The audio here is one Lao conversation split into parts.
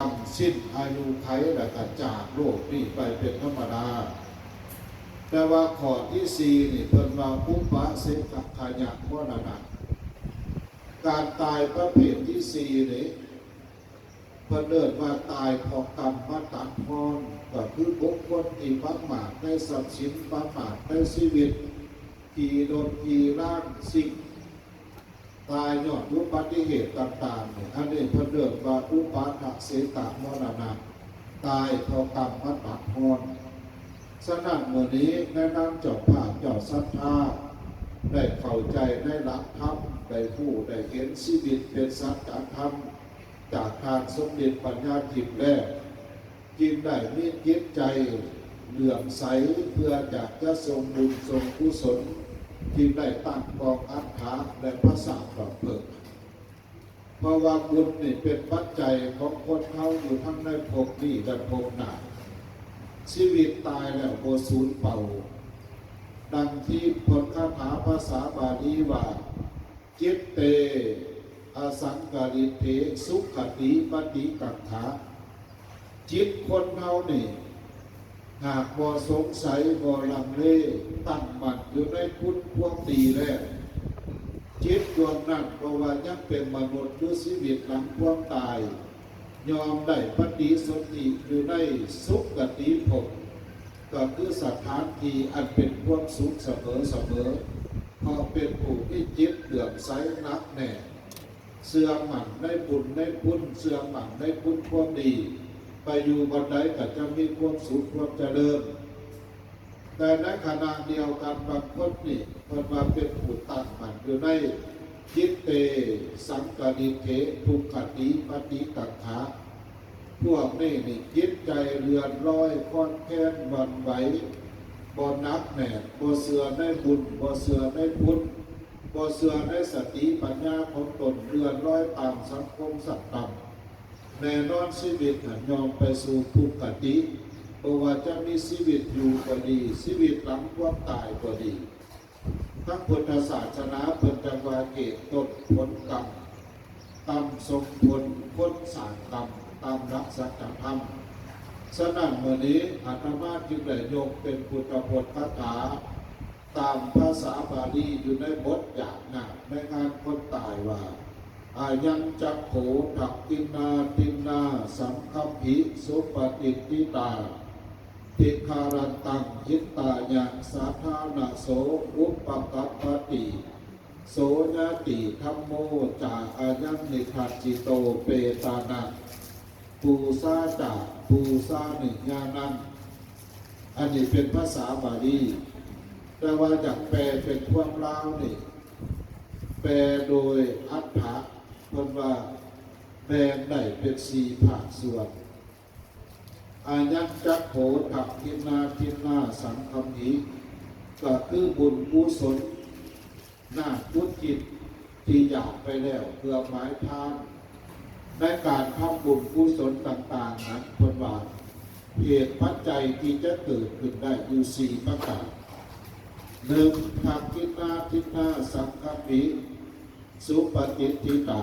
ສິ້ນອາຍຸໄຂ ແລ້ວກໍຈາກໂລກນີ້ໄປເປັນທຳມະດາ. ແຕ່ວ່າຂໍ້ທີສີ່ນີ້ ເພິ່ນວ່າ ອຸປະເສກະຂະຍະມໍລະນະ. ການຕາຍປະເພດທີສີ່ນີ້ ເພິ່ນເອີ້ນວ່າຕາຍເພາະກຳມະຕັດຮອນ ກໍຄືບຸກຄົນທີ່ປະໝາດໃນຊັບສິນ, ປະໝາດໃນຊີວິດ, ຂີ່ລົດຂີ່ລາງ, ຊິງ, ຕາຍຍ້ອນອຸບັດຕິເຫດຕ່າງໆນີ້ ອັນນີ້ເພິ່ນເອີ້ນວ່າ ອຸປາທະເສກະມໍລະນະ, ຕາຍເພາະກຳມະຕັດຮອນ. ສະນັ້ນ ມື້ນີ້ ໃນນາມເຈົ້າພາບເຈົ້າສັດທາ ໄດ້ເຂົ້າໃຈໃນຫຼັກທຳ, ໄດ້ຮູ້ໄດ້ເຫັນຊີວິດເປັນສັດຈະທຳ ຈາກທ່ານສົມເດັດປັນຍາທິບແລ້ວ, ຈຶ່ງໄດ້ມີຈິດໃຈເຫຼື້ອມໃສ ເພື່ອຢາກຈະສົ່ງບຸນສົ່ງກຸສົນ, ຈຶ່ງໄດ້ຕັ້ງກອງອັດຖະ ແລະ ພາສາດອກເພິ່ນ. ເພາະວ່າບຸນນີ້ເປັນປັດໄຈຂອງຄົນເຮົາຢູ່ທັງໃນພົບນີ້ ແລະ ພົບໜ້າ. ຊີວິດຕາຍແລ້ວບໍ່ສູນເປົ່າ. ດັ່ງທີ່ບົດຄາຖາພາສາບາລີວ່າ ຈິດເຕ ອະສັງກະລິດເຖ ສຸຄະຕິປະຕິກັງຂາ. ຈິດຄົນເຮົານີ້ ຫາກບໍ່ສົງໄສ ບໍ່ລັງເລ, ຕັ້ງໝັ້ນຢູ່ໃນຄຸນຄວາມດີແລ້ວ, ຈິດດວງນັ້ນ ບໍ່ວ່າຍັງເປັນມະນຸດ ຫຼື ຊີວິດຫຼັງຄວາມຕາຍ ຍ່ອມໄດ້ປະຕິສົນທິຢູ່ໃນສຸຄະຕິພົບ, ກໍຄືສະຖານທີ່ອັນເປັນຄວາມສຸກສະເໝີສະເໝີ, ເພາະເປັນຜູ້ມີຈິດເຫຼື້ອມໃສໜັກແໜ້ນ, ເຊື່ອໝັ້ນໃນບຸນໃນຄຸນ, ເຊື່ອໝັ້ນໃນຄຸນຄວາມດີ, ໄປຢູ່ບ່ອນໃດກໍຈະມີຄວາມສຸກຄວາມຈະເລີນ. ແຕ່ໃນຂະນະດຽວກັນ ບາງຄົນນີ້ ເພິ່ນວ່າເປັນຜູ້ຕັ້ງໝັ້ນຢູ່ໃນ ຈິດເຕ ສັງກະລິດເຖ ທຸກຂະຕິປະຕິກັງຂາ. ພວກນີ້ນີ້ ຈິດໃຈເລື່ອນລອຍຄອນແຄນຫວັ່ນໄຫວ, ບໍ່ໜັກແໜ້ນ, ບໍ່ເຊື່ອໃນບຸນ, ບໍ່ເຊື່ອໃນຄຸນ, ບໍ່ເຊື່ອໃນສະຕິປັນຍາຂອງຕົນ, ເລື່ອນລອຍຕາມສັງຄົມຊັ້ນຕ່ຳ. ແນ່ນອນຊີວິດຫັ້ນຍ່ອມໄປສູ່ທຸກຂະຕິ, ບໍ່ວ່າຈະມີຊີວິດຢູ່ກໍດີ, ຊີວິດຫຼັງຄວາມຕາຍກໍດີ. ທາງພຸດທະສາສະໜາເພິ່ນຈັ່ງວ່າ ເຫດຕົ້ນຜົນກຳ, ກຳສົ່ງຜົນ, ຄົນສ້າງກຳ, ຕາມຫຼັກສັດຈະທຳ. ສະນັ້ນ ມື້ນີ້ອາດຕະມາຈຶ່ງໄດ້ຍົກເປັນພຸດທະພົດຄາຖາ ຕາມພາສາບາລີ ຢູ່ໃນບົດຢາກນາກ ໃນງານຄົນຕາຍວ່າ ອາຍັງຈັກໂຂ ທັກຂິນາທິນນາ ສັງຄຳຫິ ສຸປະຕິດຖິຕາ ທິກຂາຣັນຕັງ ຫິດຕາຍະ ສາທານະໂສ ອຸປະກັບປະຕິ ໂສຍາຕິທຳໂມ ຈາອາຍັງນິທັດສິໂຕ ເປຕານະ ປູຊາຈາ ປູຊານິຍານັງ. ອັນນີ້ເປັນພາສາບາລີ, ແຕ່ວ່າຢາກແປເປັນຄວາມລາວນີ້ ແປໂດຍອັດຖະ ເພິ່ນວ່າແບ່ງໄດ້ເປັນສີ່ພາກສ່ວນ. ອາຍັງຈັກໂຂ ທັກຂິນາທິນນາ ສັງຄຳຫິ ກໍຄືບຸນກຸສົນ ນາກອຸທິດທີ່ຢາກໄປແລ້ວ ເພື່ອໝາຍທານໃນການທຳບຸນກຸສົນຕ່າງໆນັ້ນ ເພິ່ນວ່າເຫດປັດໄຈທີ່ຈະເກີດຂຶ້ນໄດ້ຢູ່ສີ່ປະການ. ໜຶ່ງ ທັກຂິນາທິນນາ ສັງຄຳຫິ ສຸປະຕິດຖິຕາ,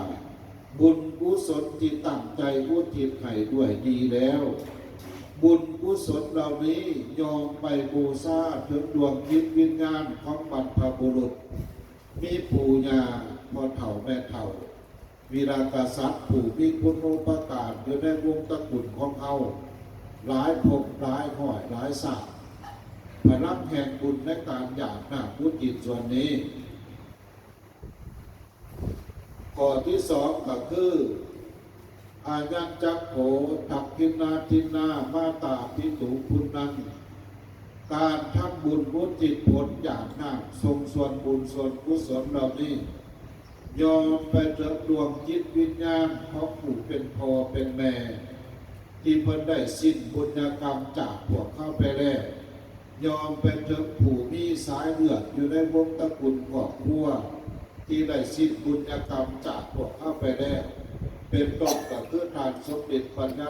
ບຸນກຸສົນທີ່ຕັ້ງໃຈອຸທິດໃຫ້ດ້ວຍດີແລ້ວ, ບຸນກຸສົນເຫຼົ່ານີ້ຍ່ອມໄປບູຊາເຖິງດວງຈິດວິນຍານຂອງບັນພະບຸລຸດ, ມີປູ່ຍ່າ ພໍ່ເຖົ້າແມ່ເຖົ້າ, ວີລະກະສັດຜູ້ມີຄຸນູປະການຢູ່ໃນວົງຕະກຸນຂອງເຮົາ ຫຼາຍພົບ ຫຼາຍຮ້ອຍ ຫຼາຍຊາດ. ພະລັງແຫ່ງບຸນໃນການຢາກນາກອຸທິດສ່ວນນີ້. ຂໍ້ທີສອງກໍຄື ອາຍັງຈັກໂຂ ທັກຂິນາທິນນາ ມາຕາພິຕຸຄຸນນັງ, ການທຳບຸນອຸທິດຜົນຢາກນາກ ສົ່ງສ່ວນບຸນສ່ວນກຸສົນເຫຼົ່ານີ້ ຍ່ອມໄປເຖິງດວງຈິດວິນຍານຂອງຜູ້ເປັນພໍ່ເປັນແມ່ ທີ່ເພິ່ນໄດ້ສິ້ນບຸນຍະກຳຈາກພວກເຮົາໄປແລ້ວ, ຍ່ອມໄປເຖິງຜູ້ມີສາຍເລືອດຢູ່ໃນວົງຕະກຸນຄອບຄົວ ທີ່ໄດ້ສິ້ນບຸນຍະກຳຈາກພວກເຮົາໄປແລ້ວ ເປັນຕົ້ນກໍຄືທ່ານສົມເດັດປັນຍາ